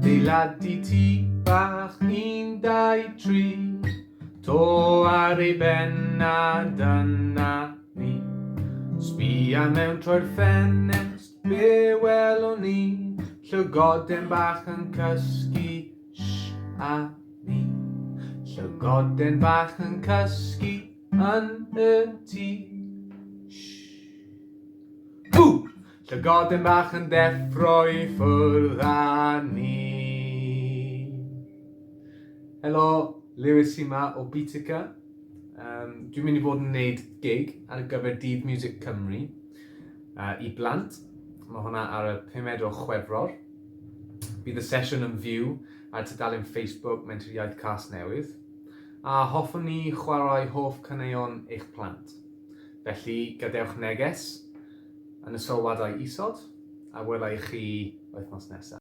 Adeiladu tŷ bach, un, dau, tri. To ar ei ben a dyna ni. Sbia mewn trwy'r ffenest, be welwn ni? Llygoden bach yn cysgu, sh a ni. Llygoden bach yn cysgu yn y tŷ, sh. Bw! Llygoden bach yn deffro i ffwrdd â ni. Helo, Lewis sy 'ma o Beatica. Um, dwi'n mynd i fod yn gwneud gig ar gyfer Dydd Music Cymru i blant. Mae hwnna ar y 5 o Chwefror. Bydd y sesiwn yn fyw ar tudalen Facebook Menter Iaith Casnewydd. A hoffwn ni chwarae hoff caneuon eich plant. Felly, gadewch neges yn y sylwadau isod, a wela i chi wythnos nesaf.